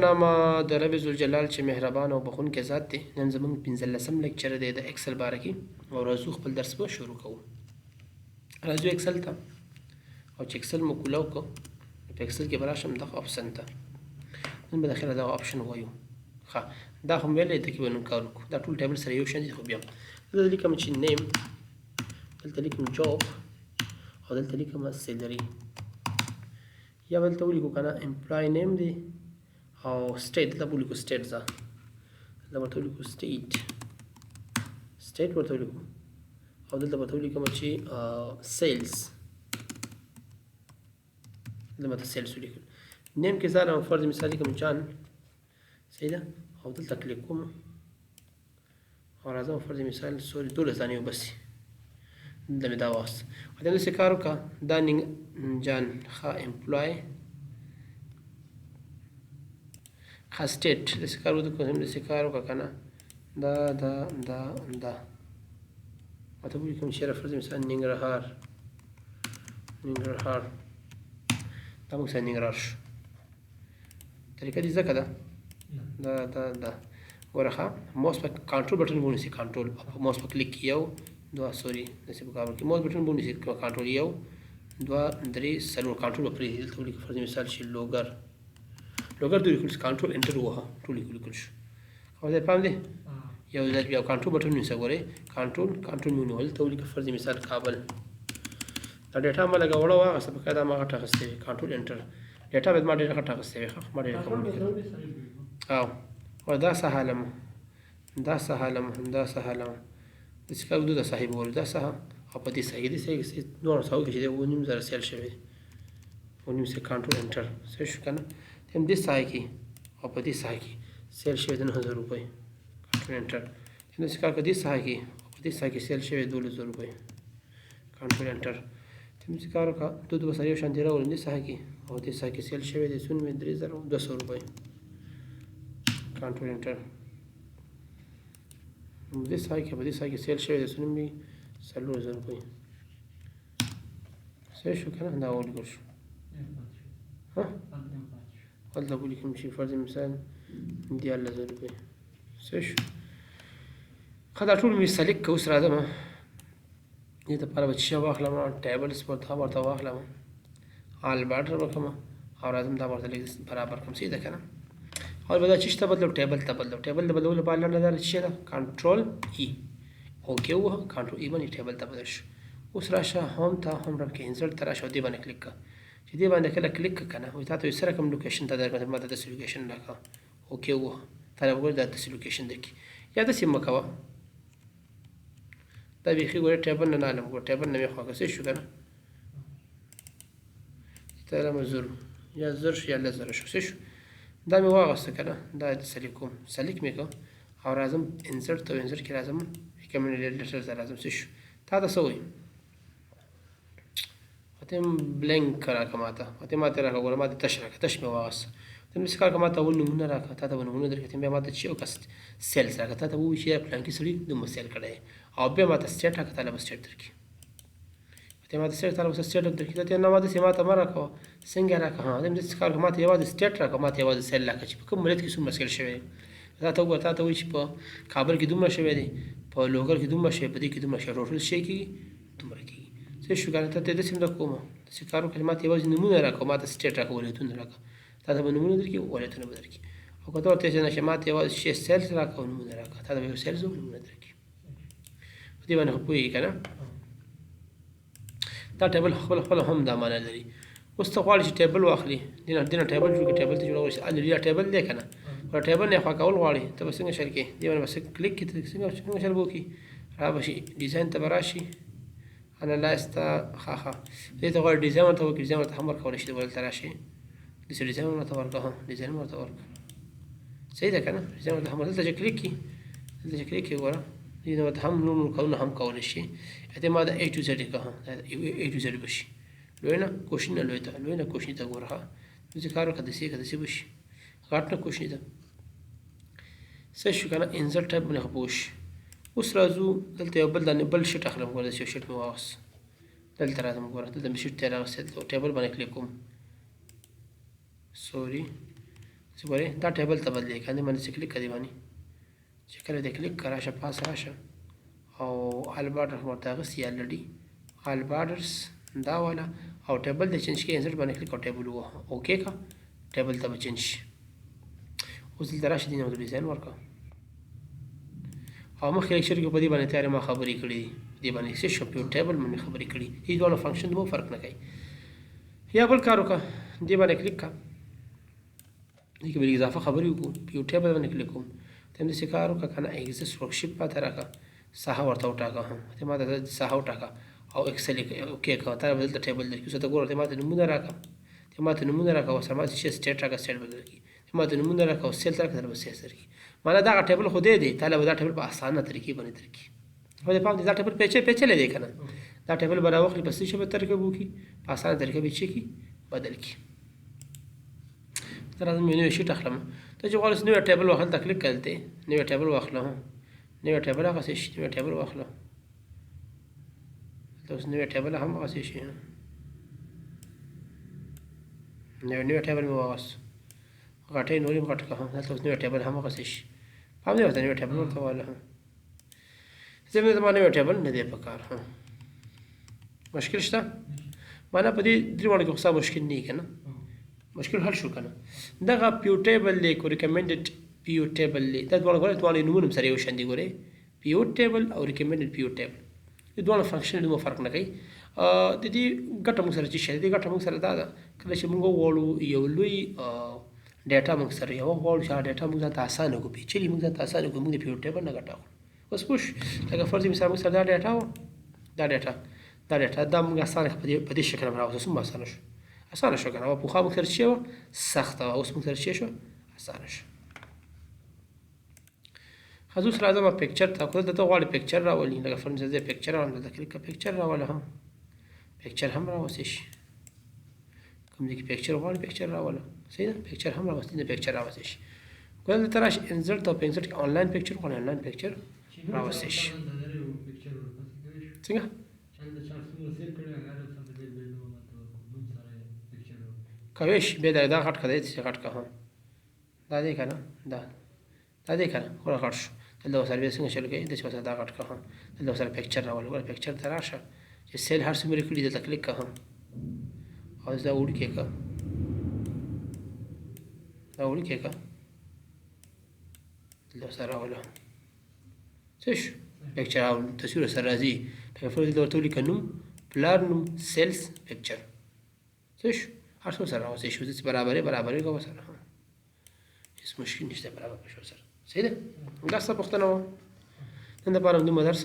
نامه د رب ذوالجلال چې مهربان او بخښونکی ذات دی. نن زمونږ پنځلسم لیکچر دی د اکسل باره کې او راځو خپل درس به شروع کوو. راځو اکسل ته او چې اکسل مو کولاو کو، په اکسل کې به راشم دغه آپشن ته. نن به د خیره دغه آپشن وایو. ښه، دا هم ویلې ته کې به نن کار وکړو. دا ټول ټیبل سره یو شان دي، خو بیا دلته لیکم چې نیم، دلته لیکم جاب او دلته لیکم سیلری، یا دلته ولیکو که نه امپلای نیم دی او سټیټ. دلته ولیکو سټیټ، ځه دلته ورته ولیکو سټیټ، سټیټ ورته ولیکو او دلته ورته ولیکم چې سیلز. دلته ورته سیلز ولیکم. نیم کې ځان فرض مثال لیکم جان، صحیح ده، او دلته کلیک کوم او راځم فرض مثال سوري 12 دانې وبسي. دلته مې دا واخیست او داسې کار وکړه. دا جان، ښه، امپلای، ښه، سټیټ، داسې کار وکړو، هم داسې کار وکړه که نه. دا دا دا دا ورته ولیکم چې فرض مثال ننګرهار، ننګرهار، دا موږ سره ننګرهار شو. طریقه دې ځکه ده. دا دا دا ګوره، ښه، موس په کنټرول بټن ونیسي، کنټرول او موس په کلیک، یو دوه، سوري، داسې په کار کې موس بټن ونیسي، کنټرول، یو دوه درې څلور، کنټرول به پرېږدي. دلته ولیکه فرض مثال چې لوګر، لوګر دوی لیکل، کنټرول انټر ووهه، ټول لیکل شو. خو ځای پام دی، یو ځل بیا کنټرول بټن ونیسه. ګورې، کنټرول، کنټرول مې ونیول. دلته ولیکه فرض مثال کابل. دا ډیټا ما لږه وړه واخیسته، په دا ما غټه اخیستې وي. کنټرول انټر، ډیټا به ما ډېره غټه اخیستې وي. ښه، ما ډېره کم ولیکل. او ور دا سهالم، دا سهالم، دا سهالم، د څه کار د صاحب ور دا سه او په دې سه دې سه نور ساو کې چې 7,500 سیل شوی، 7.5 سه. کنټرول انټر، څه شو کنه؟ هم دې ساه کې او په دې ساه کې سیل شوی د 9000 روپۍ. کنټرول انټر. هم دې کار کې دې ساه کې او په دې ساه کې سیل شوی 12,000 روپۍ. کنټرول انټر. هم دې کار وکړه، دوه دوه سره یو شان دی راولم. دې ساه کې او دې ساه کې سیل شوی دی څون 3200 روپۍ. کنټرول انټر. دې ساه کې په دې ساه کې سیل شوی دی څون 4000 روپۍ. څه شو کنه؟ دا ولیکل شو. ها، هلته ولیکم چې فرض مثال 13,000 روپۍ. څه شو؟ ښه، دا ټول مې سلیکټ که. اوس راځم دې دپاره به چې شی واخلم، ټیبلز ورته واخلم، آل بارډر به کوم او راځم دا ورته لږ برابر کوم. صحیح ده که نه؟ او به دا چې ته بدلو، ټیبل ته بدلو. ټیبل د بدلولو لپاره لنډه دا چې ده کنټرول ای، اوکې ووهه، کنټرول ای باندې ټیبل ته بدل شو. اوس راشه هوم ته، هوم ټب کې انسرټ ته راشه او دې باندې کلیک کړه. چې دې باندې کله کلیک کړه که نه، وایي تا ته یو څه رقم لوکیشن ته درکړه. ما ته داسې لوکیشن راکړه، اوکې ووهه، تا له وګوره دا داسې لوکیشن درکړي. یا داسې مه کوه، دا بیخي ګوره ټیبل نه نالم، ګوره ټیبل نه مې خوا څه شو که نه؟ ته لمه زر یا زر شو یا 10,000 شو. څه شو؟ دا مې واغسته که نه؟ دا سلیک کوم، سلیک مې کړ او راځم انسرټ ته، انسرټ کې راځم، ریکمنډ لیټر ته راځم. څه شو؟ تا ته څه وایي؟ ته بلینک راکړه، ماته ته ماته راکړه. ګوره، ماته تش راکړه، تش مې واغسته. ته مې څه کار کړه؟ ماته اول نمونه راکړه، تا ته به نمونه درکړه. ته بیا ماته چې یو کس سیلز راکړه، تا ته ووایي چې پلانکي سړي دومره سیل کړی او بیا ماته سټیټ راکړه، تا له به سټیټ درکړي. ته ماته سټیټ، تا له به سټیټ هم درکړي. ته نه ماته سې ماته مه راکوه، څنګه راکړه؟ ها، دې څه کار؟ ماته یوازې سټیټ راکړه، ماته یوازې سیل راکړه چې په کوم ولایت کې څومره سیل شوی. تا ته وګوره، تا ته وایي چې په کابل کې دومره شوی دی، په لوګر کې دومره شوی، په دې کې دومره شوی، ټوټل شی کېږي دومره کېږي. څه شو کنه؟ ته داسې هم کوم داسې کار وکړه، ماته یوازې نمونه راکړه، ماته سټیټ راکړه، ولایتونه راکړه، تا ته به نمونه درکړي، ولایتونه به درکړي. او که ته ورته چې نه شې، ماته یوازې شی سیلز راکړه او نمونه راکړه، تا ته به یو سیلز او نمونه درکړي. په دې باندې خو پوهېږي که نه؟ دا ټیبل خپل خپل هم دا معنا لري. اوس ته غواړې چې ټیبل واخلي، دینه ټیبل جوړ کړي، ټیبل ته جوړول شي. ال دا ټیبل دی که نه؟ پر ټیبل نه خوا کول غواړي، ته به څنګه شل کې؟ دې باندې بس کلیک کړي، ته څنګه څنګه شل وکړي؟ را به شي ډیزاین ته به راشي، انالایز ته. ښه ښه، دې ته غواړي ډیزاین ورته وکړي، ډیزاین ورته هم ورکولی شي. ورته راشي، داسې ډیزاین ورته ورکړه، ډیزاین ورته ورکړه. صحیح ده که نه؟ ډیزاین ورته هم دلته چې کلیک کړي، دلته چې کلیک کړي، ګوره، دې نه ورته هم نور نور کارونه هم کولی شي. اته ما د ای ټو زیډ کړه، ای ټو زیډ به شي، لوی نه کوچني نه لوی ته، لوی نه کوچني ته. ګوره، ښه، داسې کار وکړه، داسې که داسې به شي، غټ نه کوچني ته. څه شو که نه؟ انسرټ ټایپ باندې خو پوه شي. اوس راځو دلته یو بل دانې بل شیټ اخلم. ګوره، داسې یو شیټ مې واخیست، دلته راځم. ګوره، دلته مې شیټ تیار اخیستی، دلته ټیبل باندې کلیک کوم، سوري، چې ګورې دا table ته بدلې که دې باندې چې کلیک کړه باندې چې کله دې کلیک کړه راشه پاس راشه او all border ورته اخیستي already all borders دا والا او table دې change کړي insert باندې کلیک او table ووهه okay که table ته به change شي. اوس دلته راشه دې نه design ورکړه او مخکې lecture کې په دې باندې تیارې ما خبرې کړې دي، په دې باندې څه شو pivot table باندې خبرې کړي دي، دواړه function مو فرق نه کوي. یا بل کار وکړه دې باندې کلیک کړه، دې کې به اضافه خبرې وکړو، pivot table باندې کلیک کوم، ته هم داسې کار وکړه که نه exist worksheet پاته راکړه، ساحه ورته وټاکه، هم ته ما ته ساحه وټاکه او Excel okay کړه، تا به دلته table درکړي. اوس ته ګوره ته ما ته نمونه راکړه، ته ما ته نمونه راکړه ورسره ما ته چې state راکړه state به درکړي، ته ما ته نمونه راکړه او sales راکړه در به sales درکړي. معنا دغه table خو دی دی تا له به دا table په اسانه طریقې باندې درکړي. خو دې پام دی دا table پیچلی دی که نه، دا table به راوخلي په څه شي به ترکیب وکړي، په اسانه طریقه به یې چې کړي بدل کړي. زه راځم یو نوی sheet اخلم، ته چې غواړې نوی table واخله دلته کلیک کړه، دلته نوی table واخله، نوی table هغسې شي، نوی table واخله، دلته اوس نوی table هم هغسې شي، نوی table مې واخیست، غټې نورې هم غټ کړه، دلته اوس نوی table هم هغسې شي. پام دی ورته نوی table ورته واله، زه مې زما نوی table نه دی په کار. مشکل شته؟ معنا په دې درې واړو کې خو ستا مشکل نه وي که نه، مشکل حل شو که نه. دغه pivot table دی که recommended pivot table دی، دا دواړه ګورئ دواړه یې نومونه هم سره یو شان دي، ګورئ pivot table او recommended pivot table، دې دواړه function دومره فرق نه کوي. د دې ګټه موږ سره څه شی ده؟ د دې ګټه موږ سره دا ده کله چې موږ وغواړو یو لوی data موږ سره یو غواړو چې هغه data موږ ځان ته اسانه کړو، پېچلي موږ ځان ته اسانه کړو، موږ د pivot table نه ګټه اخلو. اوس پوه شو؟ لکه فرض مثال موږ سره دا data وه، دا data، دا data دا موږ اسانه په دې شکل هم راوستو، څومره اسانه شو، اسانه شو که نه. پخوا موږ سره څه وه؟ سخته وه، اوس موږ سره څه شو؟ اسانه شو. ښه زه اوس راځم picture ته، که دلته ته غواړې picture راولي، لکه فرض مثال زه picture راولم، دلته کلیک کړه picture راوله، هم picture هم راوستی شي، کوم ځای کې picture غواړي picture راوله، صحیح ده، picture هم راوستی نه picture راوستی شي. که دلته راشي insert او په insert کې online picture غواړي online picture راوستی شي. څنګه؟ کوی شي بیا دا غټ کړه، دې غټ کړه، هم دا دی که نه، دا دی که نه، ګوره غټ شو. دلته ورسره بیا څنګه چل کوي، داسې ورسره دا غټ کړه، هم دلته ورسره picture راوله، ګوره picture ته راشه چې cell هر څومره کړي دلته کلیک کړه، هم او دا وړوکی کړه، دا وړوکی کړه، دلته ورسره راوله، څه شو picture او تصویر ورسره راځي. لکه فرض دلته ورته ولیکه نوم، پلار نوم، sales picture، څه شو هر څه ورسره راوستی شو، چې برابرې برابرې کوه ورسره، هېڅ مشکل نشته، برابر به شو ورسره. صحیح ده؟ دا څه پوښتنه وه نن دپاره هم دومره درس.